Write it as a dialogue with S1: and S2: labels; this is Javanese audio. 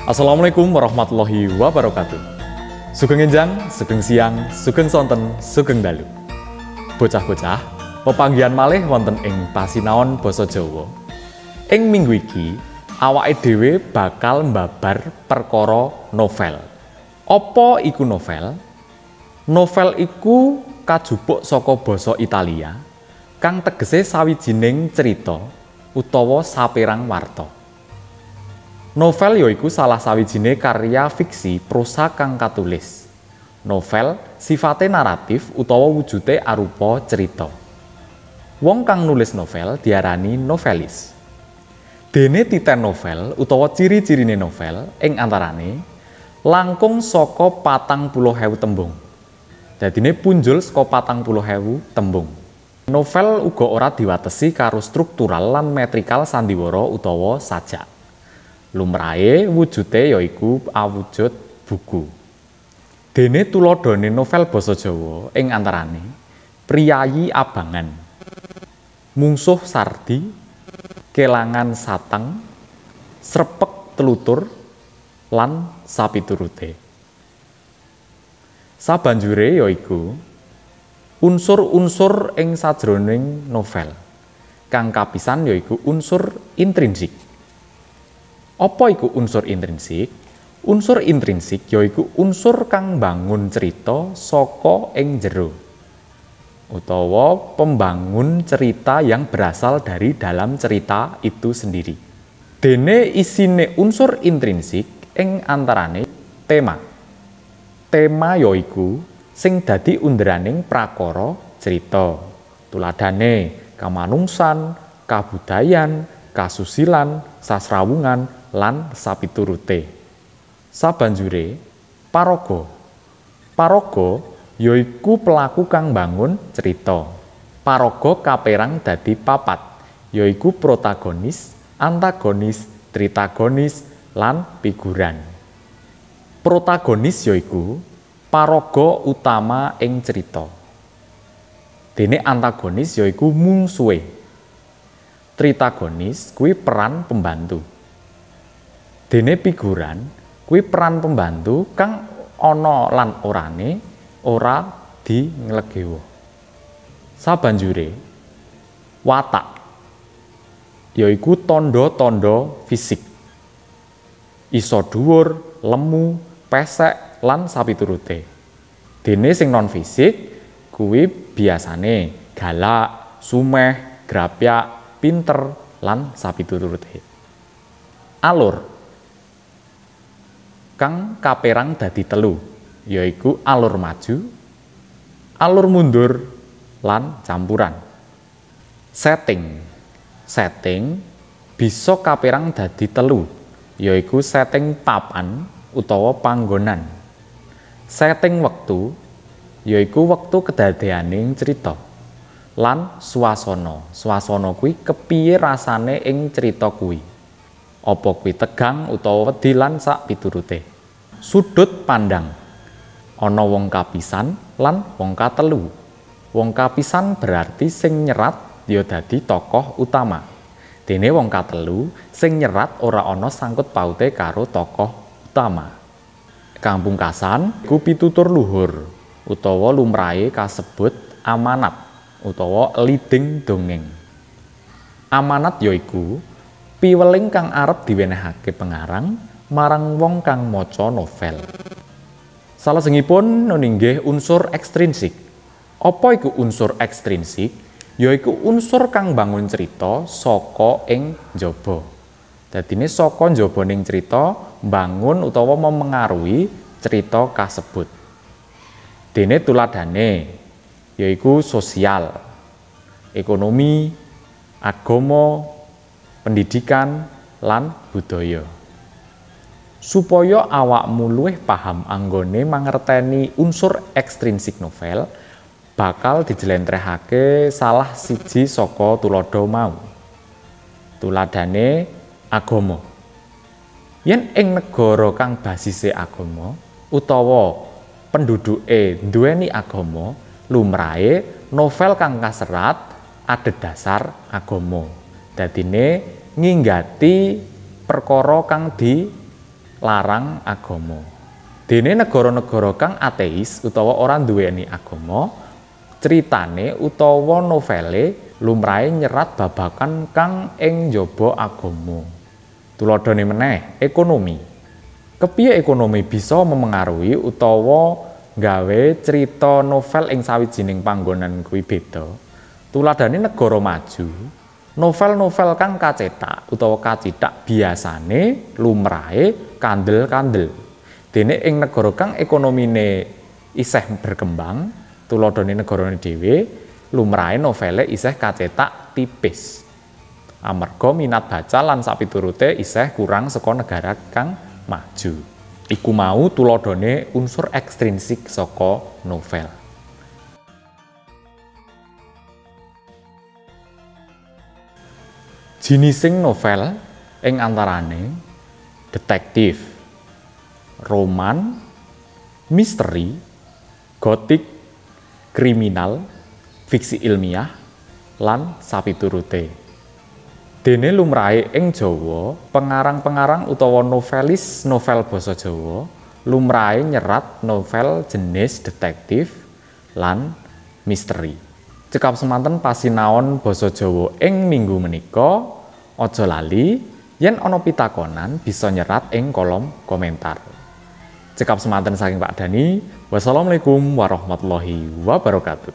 S1: Assalamualaikum warahmatullahi wabarakatuh. Sugeng enjang, sugeng siang, sugeng sonten, sugeng dalu. Bocah-bocah, pepanggihan malih wonten ing pasinaon basa Jawa. Ing minggu iki, awake dhewe bakal mbabar perkara novel. Apa iku novel? Novel iku kajupuk saka basa Italia kang tegese sawijining cerita utawa saperang warta. Novel yaiku salah sawijine karya fiksi prosa kang katulis. Novel sifate naratif utawa wujude arupa cerita. Wong kang nulis novel diarani novelis. Dene titen novel utawa ciri-cirine novel ing antarane langkung saka 40.000 tembung. Dadine punjul saka 40.000 tembung. Novel uga ora diwatesi karo struktural lan metrikal sandiwara utawa sajak. Lumrahe wujude yaiku awujud buku. Dene tuladhane novel basa Jawa ing antarane Priyayi Abangan, Mungsuh Sardi, Kelangan Sateng, Srepek Tlutur, lan sapiturute. Sabanjure yaiku unsur-unsur ing sajroning novel. Kang kapisan yaiku unsur intrinsik. Apa iku unsur intrinsik? Unsur intrinsik yaiku unsur kang mbangun cerita saka ing jero, utawa pembangun cerita yang berasal dari dalam cerita itu sendiri. Dene isine unsur intrinsik ing antarane tema. Tema yaiku sing dadi underaning prakara cerita. Tuladhane kamanungsan, kabudayan, kasusilan, sasrawungan, lan sapiturute. Sabanjure paraga. Paraga yaiku pelaku kang mbangun cerita. Paraga kaperang dadi papat, yaiku protagonis, antagonis, tritagonis, lan figuran. Protagonis yaiku paraga utama ing cerita. Dene antagonis yaiku mungsuhe. Tritagonis kuwi peran pembantu. Dene figuran kuwi peran pembantu kang ana lan orane ora di nglegewa. Sabanjure watak yaiku tandha-tandha fisik. Iso dhuwur, lemu, pesek, lan sapiturute. Dene sing non fisik kuwi biasane galak, sumeh, grapyak, pinter, lan sapiturute. Alur kang kaperang dadi telu, yaiku alur maju, alur mundur, lan campuran. Setting. Setting bisa kaperang dadi telu, yaiku setting papan utawa panggonan. Setting wektu, yaiku wektu kedadeaning cerita. Lan swasana. Swasana kuwi kepiye rasane ing cerita kuwi. Apa kuwi tegang utawa wedi lan sak piturute. Sudut pandang. Ana wong kapisan lan wong katelu. Wong kapisan berarti sing nyerat ya dadi tokoh utama. Dene wong katelu sing nyerat ora ana sangkut paute karo tokoh utama. Kang pungkasan iku pitutur luhur utawa lumrahe kasebut amanat utawa leading dongeng. Amanat yaiku piweling kang arep diwenehake pengarang marang wong kang maca novel. Salajengipun inggih unsur ekstrinsik. Apa iku unsur ekstrinsik? Yaiku unsur kang bangun cerita saka ing njaba. Dadine saka njabaning cerita mbangun utawa memengaruhi cerita kasebut. Dene tuladhane yaiku sosial, ekonomi, agama, pendidikan, lan budaya. Supaya awakmu luwih paham anggone mangerteni unsur ekstrinsik novel, bakal dijlentrehake salah siji saka tuladha mau. Tuladhane agama. Yen ing negara kang basise agama utawa penduduke nduweni agama, lumrahe novel kang kaserat adhedhasar agama. Dadine nginggati perkara kang di larang agama. Dene negara-negara kang ateis utawa ora nduweni agama, critane utawa novele lumrahe nyerat babagan kang ing njaba agama. Tuladhane meneh, ekonomi. Kepiye ekonomi bisa memengaruhi utawa nggawe crita novel ing sawijining panggonan kuwi beda. Tuladhane negara maju, novel-novel kang kacetak utawa kacithak biasane lumrahe kandel-kandel. Dene ing negara kang ekonomine isih berkembang, tuladhane negarane dhewe, lumrahe novele isih kacetak tipis. Amarga minat baca lan sapiturute isih kurang saka negara kang maju. Iku mau tuladhane unsur ekstrinsik saka novel. Jinising novel ing antarane detektif, roman, misteri, gotik, kriminal, fiksi ilmiah, lan sapiturute. Dene lumrahe ing Jawa, pengarang-pengarang utawa novelis novel basa Jawa lumrahe nyerat novel jenis detektif lan misteri. Cekap semanten pasinaon basa Jawa ing minggu menika. Aja lali yen ana pitakonan bisa nyerat ing kolom komentar. Cekap semanten saking Pak Dani. Wassalamualaikum warahmatullahi wabarakatuh.